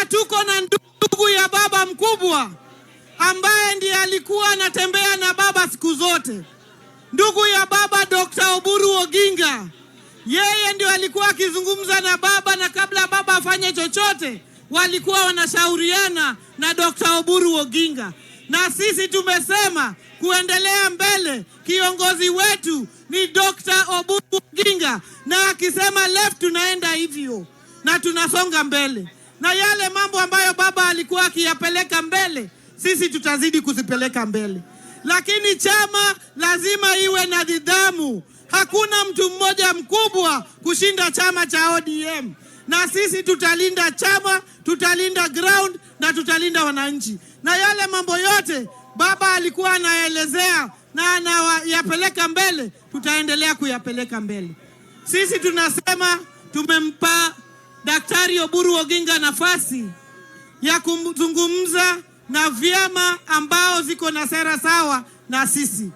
Na tuko na ndugu ya baba mkubwa ambaye ndiye alikuwa anatembea na baba siku zote, ndugu ya baba Dr. Oburu Oginga. Yeye ndio alikuwa akizungumza na baba, na kabla baba afanye chochote walikuwa wanashauriana na Dr. Oburu Oginga. Na sisi tumesema kuendelea mbele, kiongozi wetu ni Dr. Oburu Oginga, na akisema left tunaenda hivyo na tunasonga mbele, na yale mambo ambayo baba alikuwa akiyapeleka mbele, sisi tutazidi kuzipeleka mbele, lakini chama lazima iwe na nidhamu. Hakuna mtu mmoja mkubwa kushinda chama cha ODM, na sisi tutalinda chama, tutalinda ground na tutalinda wananchi, na yale mambo yote baba alikuwa anaelezea na anayapeleka mbele, tutaendelea kuyapeleka mbele. Sisi tunasema tumempa Daktari Oburu Oginga nafasi ya kuzungumza na vyama ambao ziko na sera sawa na sisi.